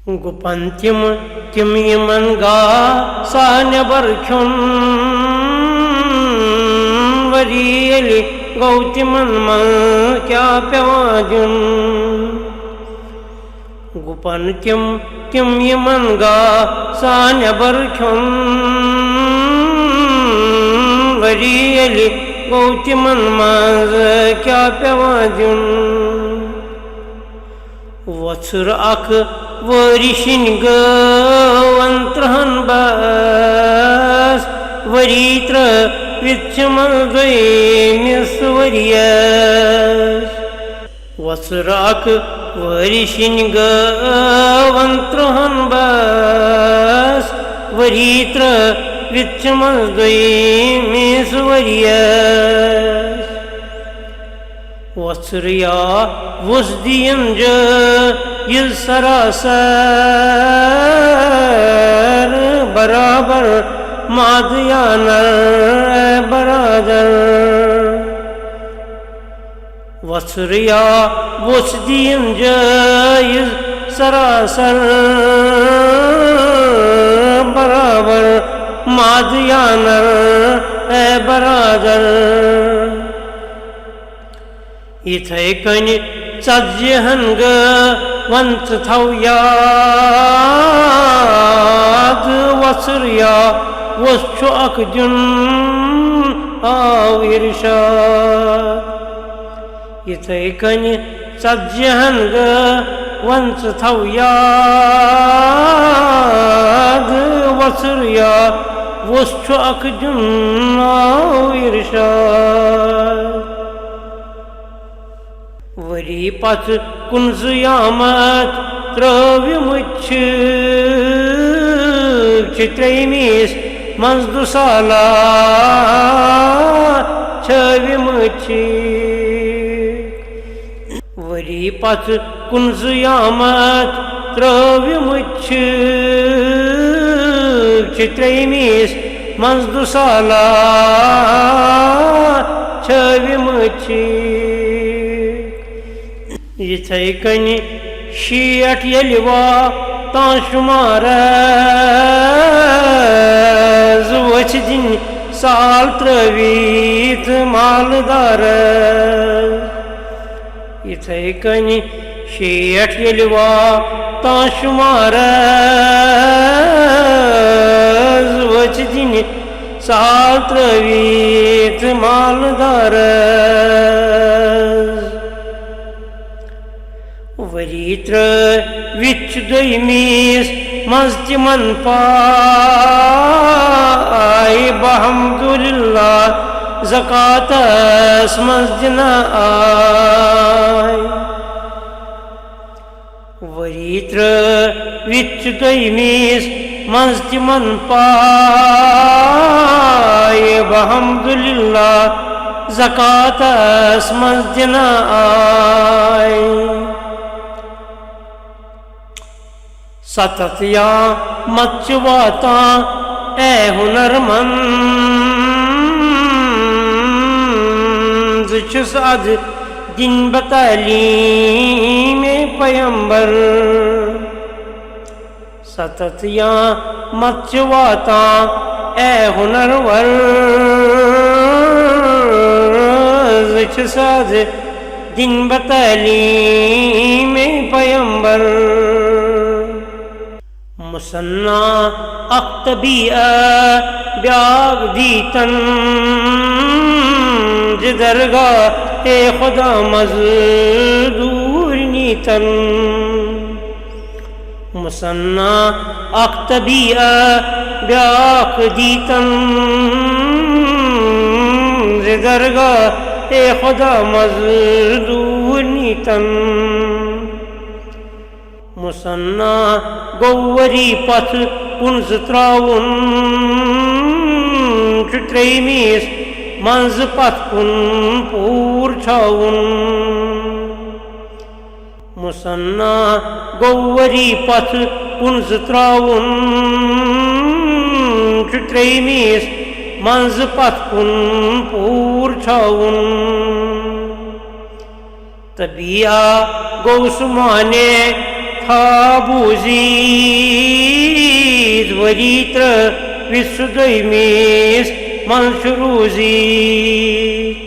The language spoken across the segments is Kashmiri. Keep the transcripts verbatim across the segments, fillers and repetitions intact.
گُپن تِم، تِم یِمن گاسا نٮ۪بر کھیوٚن، ؤری ییٚلہِ گوٚو تِمن منٛز کیٛاہ پٮ۪وان دیُن؟ گُپن تِم، تِم یِمن گاسا نٮ۪بر کھیوٚن، ؤری ییٚلہِ گوٚو تِمن منٛز کیٛاہ پٮ۪وان دیُن؟ وۄژھٕر اکھ وٲرِشِنۍ گٲون ترٕٛہن بس، ؤری ترٲوِتھ چھِ منٛز دوٚیمِس ؤرِیس۔ وۄژھٕر اکھ وٲرِشِنۍ گٲون ترٕٛہن بس، ؤری ترٲوِتھ چھِ منٛز دوٚیمِس ؤرِیس۔ وۄژھٕر یا وُژھ دِیِن جٲیِز سراسر، برابر مادٕ یا نر، اے برادر۔ وۄژھٕر یا وُژھ دِیِن جٲیِز سراسر، برابر مادٕ یا نر، اے برادر۔ یِتھے کٔنۍ ژتجی ہن گٲون ژٕ تھاو یاد، وۄژھٕر یا وُژھ چھُ اکھ دیُن آو ارشاد۔ یِتھے کٔنۍ ژتجی ہن گٲون ژٕ تھاو یاد، وۄژھٕر یا وُژھ چھُ اکھ دیُن آو ارشاد۔ ؤری پتہٕ کُنزٕ یامت ترٲوِمٕتۍ چھِ، چھِ ترٛیٚیمِس منٛز دُسالا چھٲوِمٕتۍ چھِ۔ ؤری پتہٕ کُنزٕ یامت ترٲوِمٕتۍ چھِ، چھِ ترٛیٚیمِس منٛز دُسالا چھٲوِمٕتۍ چھِ۔ یِتھے کٔنۍ شیٹھ ییٚلہِ واتان شُمارس، وۄژھِ دِنۍ سال ترٲوِتھ مالدارس۔ یِتھے کٔنۍ شیٹھ ییٚلہِ واتان شُمارس، وۄژھِ دِنہِ سال ترٲوِتھ مالدارس۔ ؤری ترٲوِتھ چھُ دوٚیمِس منٛز تِمن پاے، بحمدللہ زکاتس منٛز دِنہٕ آے۔ ؤری ترٲوِتھ چھُ دوٚیمِس منٛز تِمن پاے، بحمدللہ زکاتس منٛز دِنہٕ آے۔ ستتھ یا مت چھِ واتان، اے ہُنر مند، چھُس ادٕ دِنۍ بہٕ تعلیٖم پیمبر۔ ستتھ یا مت چھِ واتان، اے ہُنر ورز، چھُس ادٕ دِنۍ بہٕ تعلیٖم پیمبر۔ مثنیٰ اکھ طبیعہ بیاکھ دیٖتن، زِ درگاہ اے خدا مزدوٗر نیٖتن۔ مثنیٰ اکھ طبیعہ بیاکھ دیٖتن، زِ درگاہ اے خدا مزدوٗر نیٖتن۔ مثنیٰ گوٚو ؤری پتھ کُن زٕ ترٛاوُن، چھُ ترٛیٚیمِس منٛزٕ پتھ کُن پوٗر چھاوُن۔ مثنیٰ گوٚو ؤری پتھ کُن زٕ ترٛاوُن، چھُ ترٛیٚیمِس منٛزٕ پتھ کُن پوٗر چھاوُن۔ طبیعہ گوٚو سُہ معنی ہا بوٗزِتھ ؤری ترٛٲوِتھ سُہ دوٚیمِس منٛز چھُ روٗزِتھ۔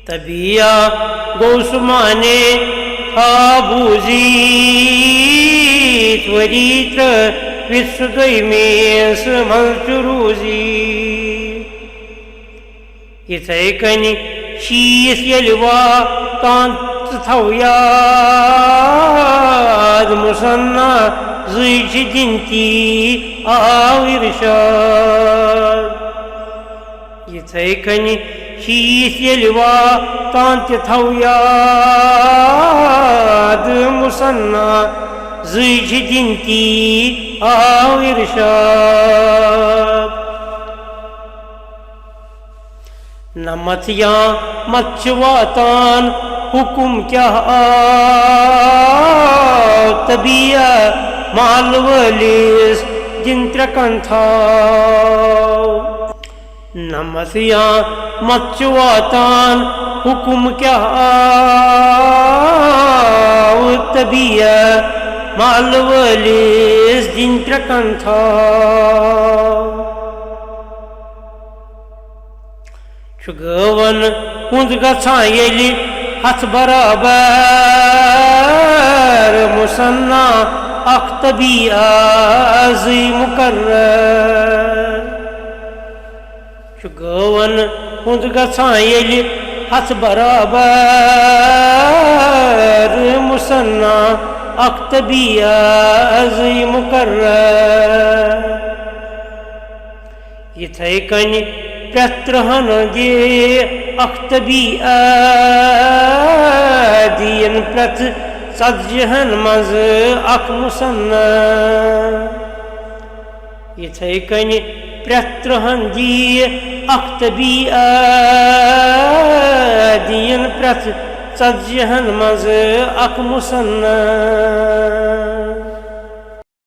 طبیعہ گوٚو سُہ مانے، ہا بوٗزِتھ ؤری ترٛٲوِتھ سُہ دوٚیمِس منٛز چھُ روٗزِتھ۔ یِتھَے کٔنۍ شیٖش ییٚلہِ واتان ژٕ تھاو یاد، مُثنیٰ زٕے چھِ دِنۍ تی آو اِرشاد۔ یِتھَے کٔنۍ شیٖش ییٚلہِ واتان تہِ تھاو یاد، مُثنیٰ زٕے چھِ دِنۍ تی آو اِرشاد۔ نَمَتھ یا مَتھ چھِ واتان، حُکُم کیٛاہ آو طبیعہ مال وٲلِس دِنۍ ترٛکَن تھاو۔ نَمَتھ یا مَتھ چھِ واتان، حُکُم کیٛاہ آو طبیعہ مال وٲلِس دِنۍ ترٛکَن تھاو۔ چھُ گٲوَن ہُنٛد گژھان ییٚلہِ ہَتھ برابر، مُثنیٰ اَکھ طبیعہ زٕے مُقرر۔ چھُ گٲوَن ہُنٛد گژھان ییٚلہِ ہَتھ برابر، مُثنیٰ اَکھ طبیعہ زٕے مُقرر۔ یِتھَے کٔنۍ پرٛٮ۪تھ ترٛہَن دِ اَکھ طبیعہ، دِیِن پرٛٮ۪تھ ژتجی ہَن منٛز اَکھ مُثنیٰ۔ یِتھَے کٔنۍ پرٛٮ۪تھ ترٛہَن دِ اَکھ طبیعہ، دِیِن پرٛٮ۪تھ ژتجی ہَن منٛز اَکھ مُثنیٰ۔